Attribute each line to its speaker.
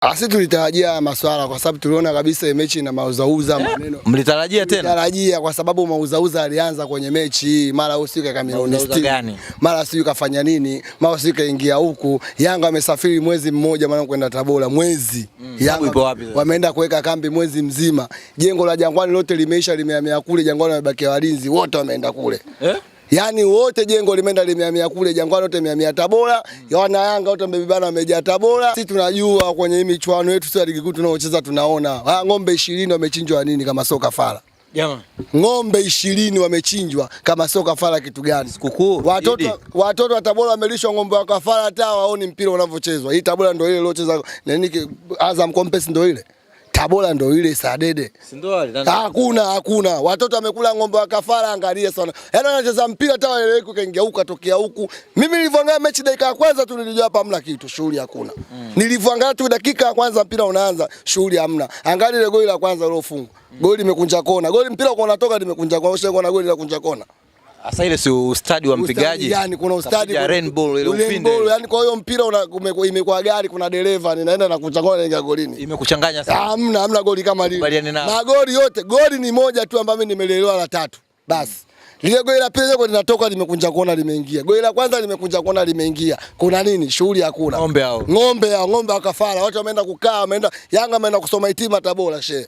Speaker 1: Asi tulitarajia maswala kwa sababu tuliona kabisa hii mechi ina mauzauza maneno.
Speaker 2: Mlitarajia tena?
Speaker 1: Tulitarajia kwa sababu mauzauza alianza kwenye mechi hii, mara usiku ka milioni
Speaker 2: Mauzauza
Speaker 1: 60,
Speaker 2: gani?
Speaker 1: mara siku kafanya nini, mara siku kaingia huku. Yanga amesafiri mwezi mmoja maana kwenda Tabora mwezi.
Speaker 2: Sababu ipo wapi sasa?
Speaker 1: Wameenda kuweka kambi mwezi mzima. Jengo la Jangwani lote limeisha, limehamia kule Jangwani, wamebakia walinzi wote wameenda kule.
Speaker 2: Eh?
Speaker 1: Yaani wote jengo limeenda limehamia kule Jangwani, wote limehamia Tabora. Wana Yanga wote wamebebana wamejaa Tabora. Sisi tunajua kwenye hii michuano yetu sio ligi kuu tunaocheza tunaona. Ah, ng'ombe 20 wamechinjwa nini kama sio kafara?
Speaker 2: Jamaa.
Speaker 1: Ng'ombe 20 wamechinjwa kama sio kafara kitu gani?
Speaker 2: Sikukuu. Idi.
Speaker 1: Watoto wa Tabora wamelishwa ng'ombe wa kafara hata waoni mpira unavyochezwa. Hii Tabora ndio ile iliocheza nini Azam Complex ndio ile. Tabora ndio ile Sadede.
Speaker 2: Si ndio wale?
Speaker 1: Hakuna, hakuna. Watoto wamekula ng'ombe wa kafara, angalia sana. Yaani wanacheza mpira hata waeleweki, kaingia huku katokea huku. Mimi nilivyoangalia mechi dakika ya kwanza tu nilijua hapa hamna kitu, shughuli hakuna. Nilivyoangalia tu dakika ya kwanza mpira unaanza, shughuli hamna. Angalia ile goli la kwanza lilofungwa. Goli limekunja kona. Goli mpira uko unatoka limekunja kona. Ushaona goli la kunja kona.
Speaker 2: Sasa ile si ustadi wa mpigaji.
Speaker 1: Yani kuna ustadi
Speaker 2: Kapiga rainbow ile
Speaker 1: ule
Speaker 2: upinde.
Speaker 1: rainbow, yani kwa hiyo mpira imekuwa gari, kuna dereva ninaenda na kunja kona inaingia golini.
Speaker 2: Imekuchanganya sana.
Speaker 1: Hamna, hamna goli kama lile.
Speaker 2: Kubaliane nao.
Speaker 1: Magoli yote, goli ni moja tu ambayo mimi nimelielewa la tatu. Basi. Lile goli la pili lile linatoka limekunja kona limeingia. Goli la kwanza limekunja kona limeingia. Kuna nini? Shughuli hakuna.
Speaker 2: Ng'ombe hao.
Speaker 1: Ng'ombe hao, ng'ombe wa kafara. Watu wameenda kukaa, wameenda Yanga wameenda kusoma itima Tabora shehe.